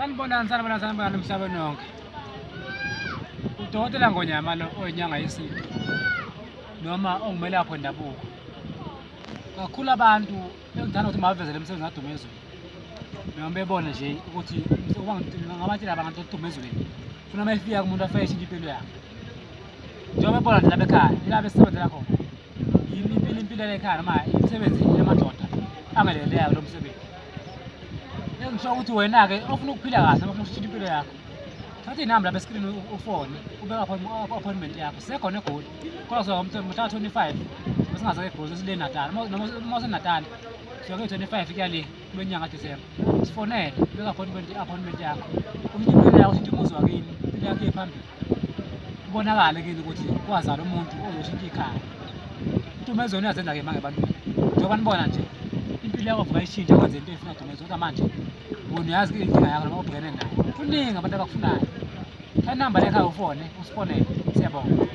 Sanibonani, sanibonani, sanibonani emhlabeni wonke. Udokotela Ngonyama lo oyinyanga yesintu noma ongumelaphi wendabuko. Kakhulu abantu engithanda ukuthi mabavezele umsebenzi kaDumezweni, noma bebone nje ukuthi ngabatshela abantu uDumezweni funa uma efika kumuntu afike eshintshe impilo yakhe. Njengoba bebona nje lapha ekhaya, ila besisebenzela khona, yimi impilo impilo ekhaya noma imisebenzi yamadoda angeleleyo lo msebenzi. Engisho ukuthi wena-ke ofuna ukuphila kahle noma ofuna ukushintsha impilo yakho, thatha inamba lapha eskrini ufone, ubeke appointment yakho. Sisekhona eGoli, kodwa soka mhla 25 besingazake eGoli, sesile Natal. Noma useNatal, siyoke 25 kuya le kule nyanga kaDisemba. Sifonele, ubeke appointment yakho. Ushintshe impilo yakho, ushintshe umuzi wakini, impilo yakho iye phambili. Kubonakale kini ukuthi kwazala umuntu ozoshintsha ikhaya. Dumezweni uyazenza-ke manje ebantwini. Njengoba nibona nje, impilo yakho vuka ishintshe kwenze into efuna Dumezweni, kodwa manje wena uyazi inkinga yakho noma ubhekene nayo. Kuningi abantu abakufunayo. Thatha inamba le ekhaya ufone, usifonele. Siyabonga.